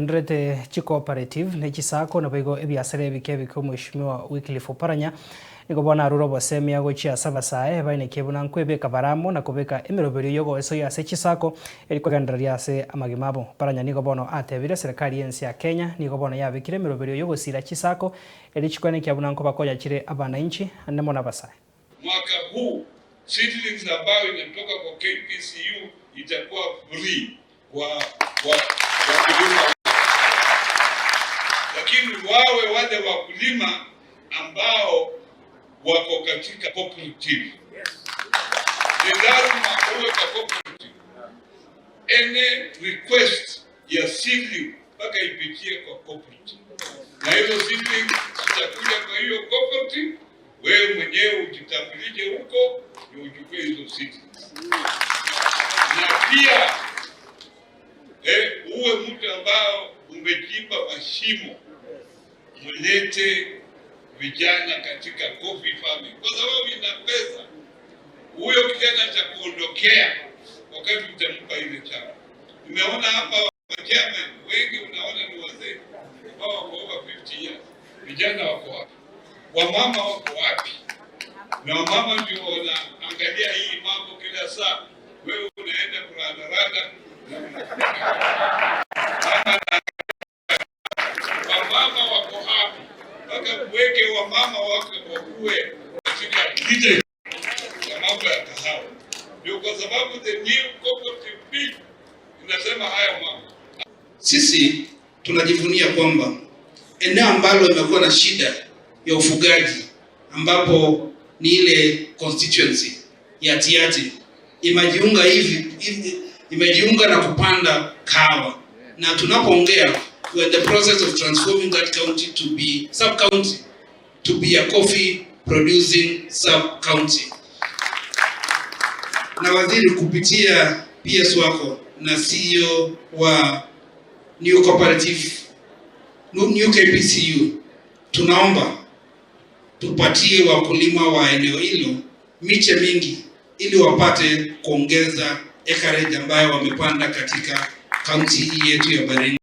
Otenderete chicooperative ne chisacco naboigo ebiasara ebike ebike Omweshimiwa Wycliffe Oparanya nigo bono arure obosemia gochia ase abasae baenekie buna nkwebeka bare amo na kobeka emeroberio yogoesoyia ase chisacco eri kogendereria ase amagima abo. Oparanya nigo bono atebire serikali y'ense ya Kenya nigo bono yabekire emeroberio yogosira chisacco eri chikoenekia buna nkobakonya chire abanainchi ande mono abasae. Mwaka huu seedlings ambayo inatoka kwa KPCU itakuwa free kwa wakulima, lakini wawe wale wakulima ambao wako katika cooperative. Ni lazima uwe kwa cooperative. Any request ya seedling mpaka ipitie kwa cooperative, na hizo seedling zitakuja kwa hiyo cooperative. Wewe mwenyewe ujitambulishe huko ndio uchukue hizo seedlings, na pia uwe mtu ambao umechimba mashimo, mulete vijana katika coffee farming, kwa sababu ina pesa. Huyo kijana cha kuondokea wakati utampa ile chama. Nimeona hapa chairman wengi, unaona ni wazee ambao wako over 50 years. Vijana wako wapi? Wamama wako wapi? Na wamama ndio wanaangalia hii mambo kila saa. Wewe unaenda kurandaranda na wamama wako wapi? Mpaka kuweke wamama wake wakuwe katika leadership ya mambo ya kahawa, ndio kwa sababu the new cooperative bill inasema haya mambo. Sisi tunajivunia kwamba eneo ambalo imekuwa na shida ya ufugaji ambapo ni ile constituency ya Tiaty imejiunga hivi imejiunga na kupanda kahawa, na tunapoongea we are in the process of transforming that county to be sub county to be a coffee producing sub county. Na waziri, kupitia PS wako na CEO wa New Cooperative New KPCU, tunaomba tupatie wakulima wa eneo hilo miche mingi ili wapate kuongeza acreage ambayo wamepanda katika kaunti hii yetu ya Baringo.